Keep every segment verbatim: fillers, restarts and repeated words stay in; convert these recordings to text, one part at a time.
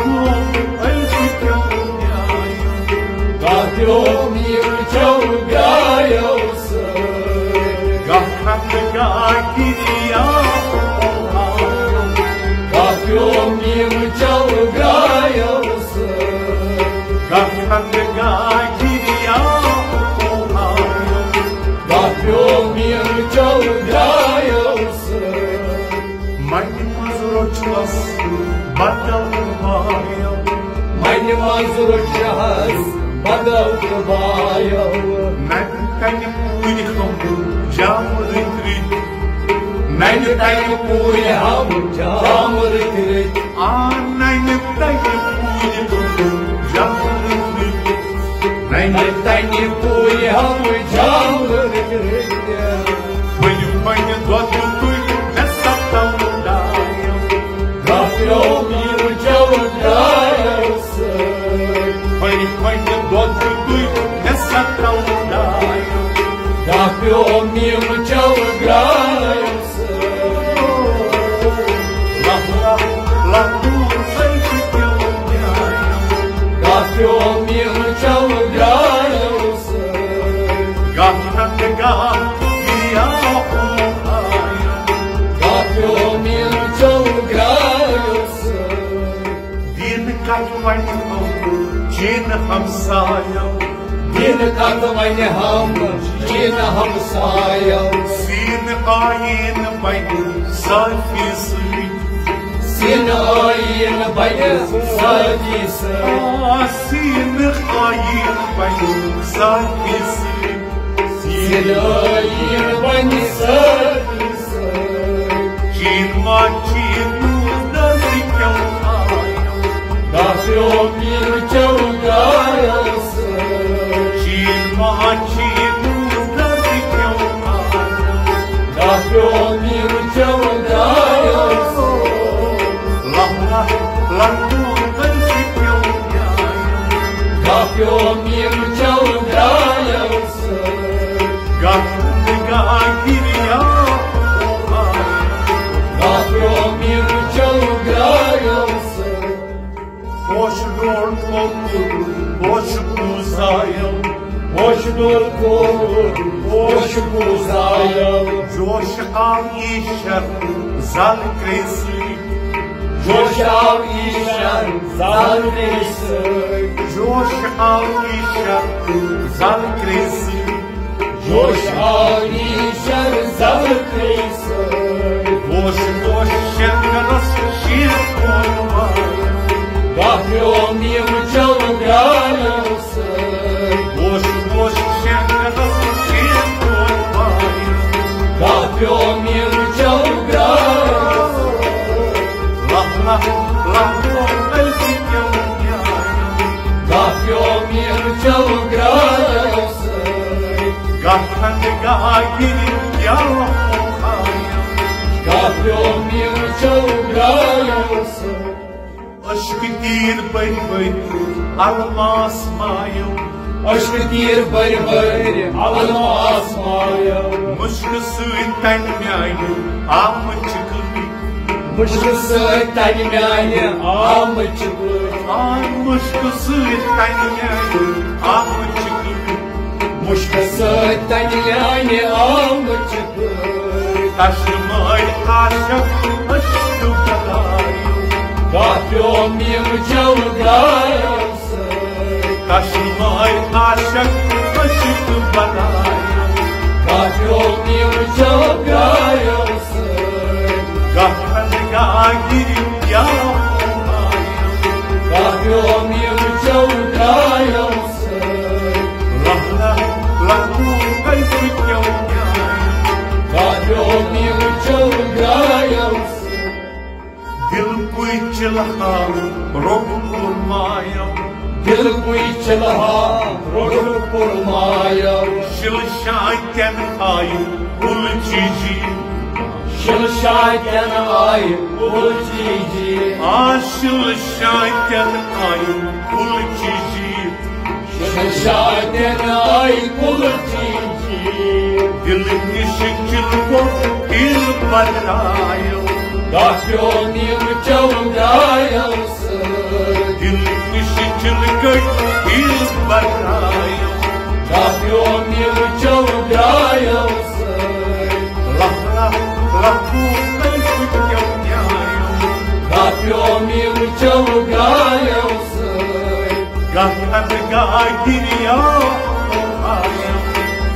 ألفہِ کیو نیایو۔ کاپیو میٖر چو درٛایو سۭتۍ۔ گاہ کھنٛڈ گاہ گِریا اوہایو۔ کاپیو میٖر چو درٛایو سۭتۍ۔ گاہ کھنٛڈ گاہ گِریا اوہایو۔ کاپیو میٖر چو درٛایو سۭتۍ۔ مَنہِ منٛز روٚچھس بدل بایو۔ مَنہِ منٛز روٚچھس بدل بایو۔ نَنہِ تَنہِ پوٗرِ ہم جام رٕتۍ رٕتۍ۔ نَنہِ تَنہِ پوٗرِ ہم جام رٕتۍ رٕتۍ۔ آ نَنہِ تَنہِ پوٗرِ ہم جام رٕتۍ رٕتۍ۔ نَنہِ تَنہِ پوٗرِ ہم جام رٕتۍ رٕتۍ۔ ؤنِو وۄنۍ دۄدٕ تُہۍ مےٚ ستاوُن دایو۔ رفیو میٖر چو درٛایو سۭتۍ۔ ؤنِو وۄنۍ دۄدٕ تُہۍ مےٚ ستاوُن دایو۔ رفیو میٖر چو درٛایو سۭتۍ۔ لہو لہو لہو سۭتۍ پیوٚو درٛایو۔ رفیو میٖر چو درٛایو۔ گاہ کھنٛڈ گاہ گِریا اوہایو۔ کاپیو میٖر چو درٛایو سۭتۍ۔ دِن کتھ وَنہِ ہم چیٖنہٕ ہمسایو۔ دِن کتھ وَنہِ ہم چیٖنہٕ ہمسایو۔ سیٖنہٕ آییٖن بنہِ صافی سۭتۍ۔ سیٖنہٕ آییٖن بنہِ صافی سۭتۍ۔ آ، سیٖنہٕ آییٖن بنہِ صافی سۭتۍ۔ سیٖنہٕ آییٖن بنہِ صافی سۭتۍ۔ چیٖن ما چیٖن نوٗز دَزٕ کیو آیو۔ داسیو میٖر چو درٛایو سۭتۍ۔ چیٖن ما چیٖن نوٗز دَزٕ کیو آیو۔ داسیو میٖر چو درٛایو سۭتۍ۔ لہو لہو لہو دَزٕ کیو آیو۔ داسیو میٖر چو درٛایو سۭتۍ۔ گاہ کھنٛڈ گاہ گِریا اوہایو۔ کاپیو میٖر چو درٛایو سۭتۍ۔ پوشہٕ ڈول کھوٚت پوشہٕ پوٗزایو۔ پوشہٕ ڈول کھوٚت پوشہٕ پوٗزایو۔ جوش آو ایشر زل کرٛیہِ سۭتۍ۔ جوش آو ایشر زل کرٛیہِ سۭتۍ۔ جوش آو ایشر زل کرٛیہِ سۭتۍ۔ جوش آو ایشر زل کرٛیہِ سۭتۍ۔ گوش گوش شنگرس شیر کورمایو۔ کاپیو میٖر چو درٛایو سۭتۍ۔ گوش گوش شنگرس شیر کورمایو۔ کاپیو میٖر چو درٛایو سۭتۍ۔ لہ لہ لہ لہ ألفہِ کیو نیایو۔ کاپیو میٖر چو درٛایو سۭتۍ۔ گاہ کھنٛڈ گاہ گِریا اوہایو۔ کاپیو میٖر چو درٛایو سۭتۍ۔ اشکہٕ تیٖر بٔرۍ بٔرۍ الماس مایو۔ اشکہٕ تیٖر بٔرۍ بٔرۍ الماس مایو۔ مُشکہٕ سۭتۍ تَنہِ میٛانہِ آمہٕ چِکہٕ۔ مُشکہٕ سۭتۍ تَنہِ میٛانہِ آمہٕ چِکہٕ۔ آ، مُشکہٕ سۭتۍ تَنہِ میٛانہِ آمہٕ چِکہٕ۔ مُشکہٕ سۭتۍ تَنہِ میٛانہِ آمہٕ چِکہٕ۔ تشنہٕ مٲلۍ عاشق عشقہٕ بلایو۔ کاپیو میٖر چو درٛایو سۭتۍ۔ تشنہٕ مٲلۍ عاشق عشقہٕ بلایو۔ کاپیو میٖر چو درٛایو سۭتۍ۔ گاہ کھنٛڈ گاہ گِریا اوہایو۔ کاپیو میٖر چو درٛایو سۭتۍ۔ لہ لہ لہ لہ ألفہِ کیو نیایو۔ کاپیو میٖر چو درٛایو سۭتۍ۔ دِل پُے چِلہٕ ہاو روٚگ کورمایو۔ دِل پُے چِلہٕ ہاو روٚگ کورمایو۔ شِلہٕ شانٛدٮ۪ن آیہِ کُل چیٖجی۔ شِلہٕ شانٛدٮ۪ن آیہِ کُل چیٖجی۔ آ، شِلہٕ شانٛدٮ۪ن آیہِ کُل چیٖجی۔ شِلہٕ شانٛدٮ۪ن آیہِ کُل چیٖجی۔ دِلہٕ نِش چِلہٕ گوٚو دِل بدرایو۔ کاپیو میٖر چو درٛایو سۭتۍ۔ عیٖد برایو۔ دپیو مِلچو درایو سۭتۍ۔ لہ لہ لہ مُلکو درایو۔ دپیو مِلچو درایو سۭتۍ۔ گاہ کھنٛد گاہ گِریو آیو۔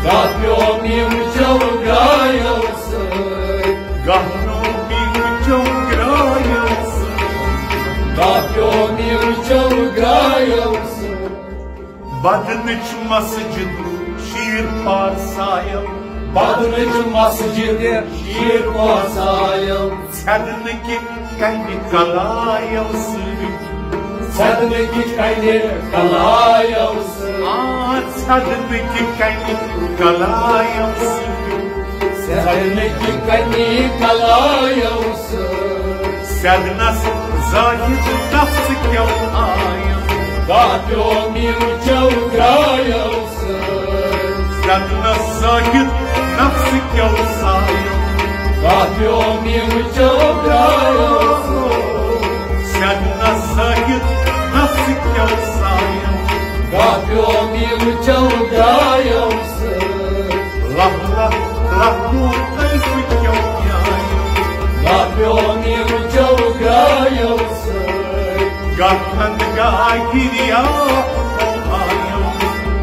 دپیو مِلچو درایو سۭتۍ۔ گاہ نو مِلچو درایو سۭتۍ۔ دپیو مِلچو درایو سۭتۍ۔ بدنٕچ مسجد شیٖر پارسایل۔ بدنٕچ مسجد شیٖر پارسایل۔ ژھٮ۪دنہٕ کہِ کنہِ کلایل سۭتۍ۔ ژھٮ۪دنہٕ کہِ کنہِ کلایل سۭتۍ۔ آ، ژھٮ۪دنہٕ کہِ کنہِ کلایل سۭتۍ۔ ژھٮ۪دنہٕ کہِ کنہِ کلایل سۭتۍ۔ سیدنس زاہد نفس کیو آیم۔ دپیو مِلچو درایو سۭتۍ۔ سیدنس زاہد نفس کیو سایم۔ دپیو مِلچو درایو سۭتۍ۔ سیدنس زاہد نفس کیو سایم۔ دپیو مِلچو درایو سۭتۍ۔ لہ لہ لہ مُلکو درایو۔ دپیو مِلچو درایو سۭتۍ۔ گاہ کھنٛد گاہ گِریو آیو۔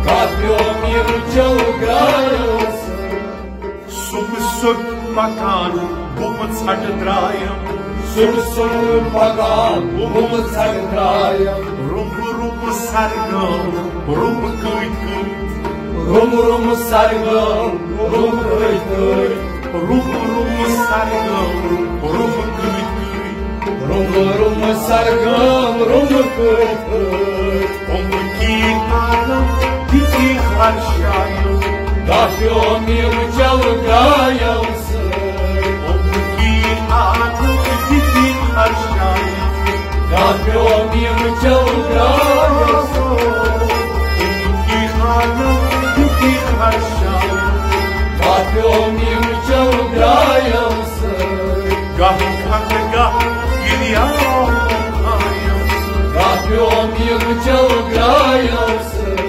دپیو مِلچو درایو سۭتۍ۔ صبح صبح پکان بُمہٕ ژھٹہٕ درایو۔ صبح صبح پکان بُمہٕ ژھٹہٕ درایو۔ روٚمبہٕ روٚمبہٕ سرگم روٚمبہٕ کٔٹۍ کٔٹۍ۔ روٚمبہٕ روٚمبہٕ سرگم روٚمبہٕ کٔٹۍ کٔٹۍ۔ روٚمبہٕ روٚمبہٕ سرگم روٚمبہٕ کٔٹۍ کٔٹۍ۔ روٚمبہٕ روٚمبہٕ سرگم روٚمبہٕ کٔٹۍ کٔٹۍ۔ اوٚمکی آدم دِتی خرشایو۔ دپیو مِلچو درایو سۭتۍ۔ اوٚمکی آدم دِتی خرشایو۔ دپیو مِلچو درایو سۭتۍ۔ اوٚمکی آدم دِتی خرشایو۔ دپیو مِلچو درایو سۭتۍ۔ گاہ کھنٛد گاہ گِریو آیو۔ دپیو مِلچو درایو سۭتۍ۔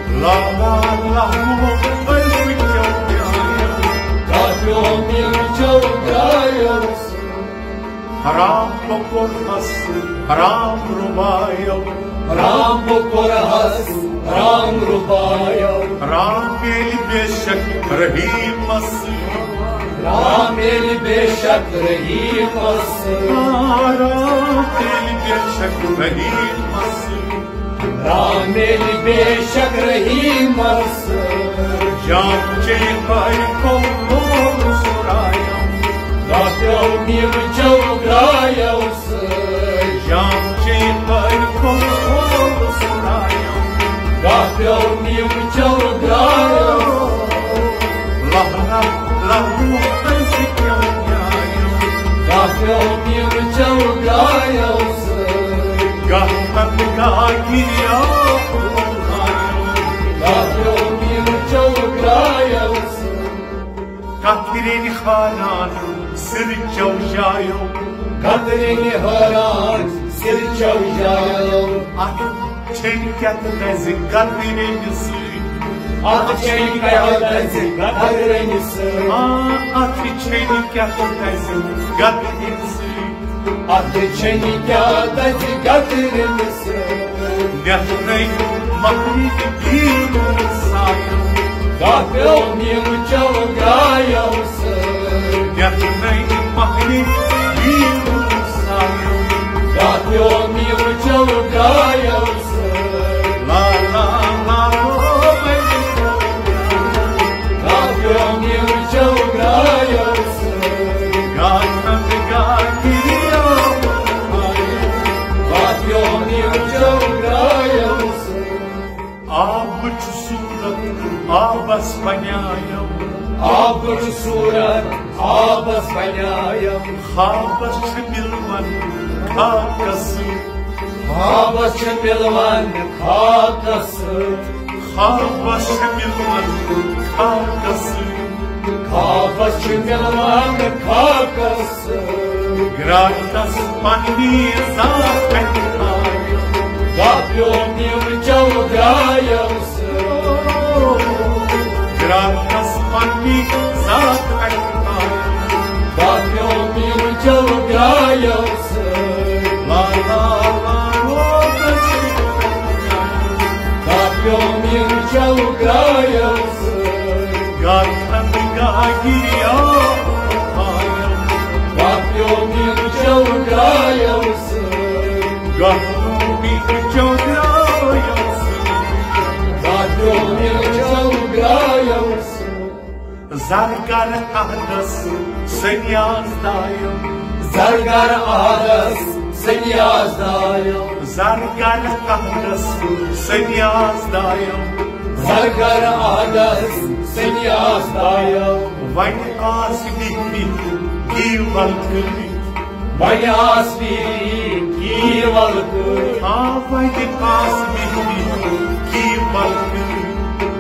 لا لا لا مُلکو درایو۔ دپیو مِلچو درایو سۭتۍ۔ رام بکر ہس رام رُبایو۔ رام بکر ہس رام رُبایو۔ رام میلہِ بے شک رحیمس۔ رام میلہِ بے شک رحیمس۔ آ، رام میلہِ بے شک رحیمس۔ رام میلہِ بے شک رحیمس۔ جام چیٚیہِ پرِ کول سُرایم۔ دپیو مِلچو درایو سۭتۍ۔ جام چیٚیہِ پرِ کول سُرایم۔ دپیو مِلچو درایو۔ لہ لہ لہ مُلکو درایو۔ دپیو مِلچو درایو سۭتۍ۔ گاہ کھنٛد گاہ گِریو آیو۔ دپیو مِلچو درایو سۭتۍ۔ کترِنۍ خانان سِر چو جایو۔ کترِنۍ خانان سِر چو جایو۔ اتھ چھنۍ کیتھ دزِ کترِنۍ سۭتۍ۔ اتھ چھنۍ کیتھ دزِ کترِنۍ سۭتۍ۔ آ، اتھ چھنۍ کیتھ دزِ کترِنۍ سۭتۍ۔ اتھ چھنۍ کیتھ دزِ کترِنۍ سۭتۍ۔ نٮ۪تھ نٔے مۄکلہِ تہِ بیٖل سایو۔ دپیو مِلچو درایو سۭتۍ۔ نٮ۪تھ نٔے مۄکلہِ تہِ بیٖل سایو۔ دپیو مِلچو درایو سۭتۍ۔ لا لا لا لو مِلچو۔ دپیو مِلچو درایو سۭتۍ۔ گاہ کھنٛد گاہ گِریو آیو۔ دپیو مِلچو درایو سۭتۍ۔ آبٕچ صوٗرت آبس بنیایو۔ آبٕچ صوٗرت آبس بنیایو۔ خوابس چھِ مِلوان خاکس سۭتۍ۔ خوابس چھِ مِلوان خاکس سۭتۍ۔ خوابس چھِ مِلوان خاکس سۭتۍ۔ خوابس چھِ مِلوان خاکس سۭتۍ۔ گرٛاٹس پننی ذات اَتھِ آیو۔ دپیو مِلچو آیو سُہ۔ گرٛاکَس پننی ذات اَکہِ آیہِ۔ دَپیو مِرچو درٛایو سُہ۔ لا لا لا لوکَس۔ دَپیو مِرچو درٛایو سُہ۔ گرٛاکَن گاگِریا آیو۔ دَپیو مِرچو درٛایو سُہ۔ گرٛاکَن مِرچو درٛایو سُہ۔ دَپیو مِرچو درٛایو سُہ۔ زرگر احدس سنیاز دایو۔ زرگر احدس سنیاز دایو۔ زرگر احدس سنیاز دایو۔ زرگر احدس سنیاز دایو۔ وۄنۍ آس بِہِتھ کی ولکہٕ۔ وۄنۍ آس بِہِتھ کی ولکہٕ۔ آ، وۄنۍ آس بِہِتھ کی ولکہٕ۔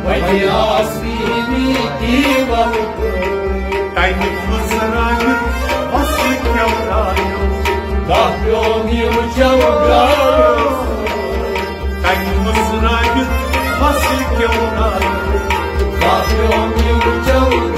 وۄنۍ آس بِہِتھ کی ولکہٕ۔ تَمہِ مُژرٲوِتھ وَسہِ کیٛاہ درٛایو۔ دَپیو مِرچو درٛایو۔ تَمہِ مُژرٲوِتھ وَسہِ کیٛاہ درٛایو۔ دَپیو مِرچو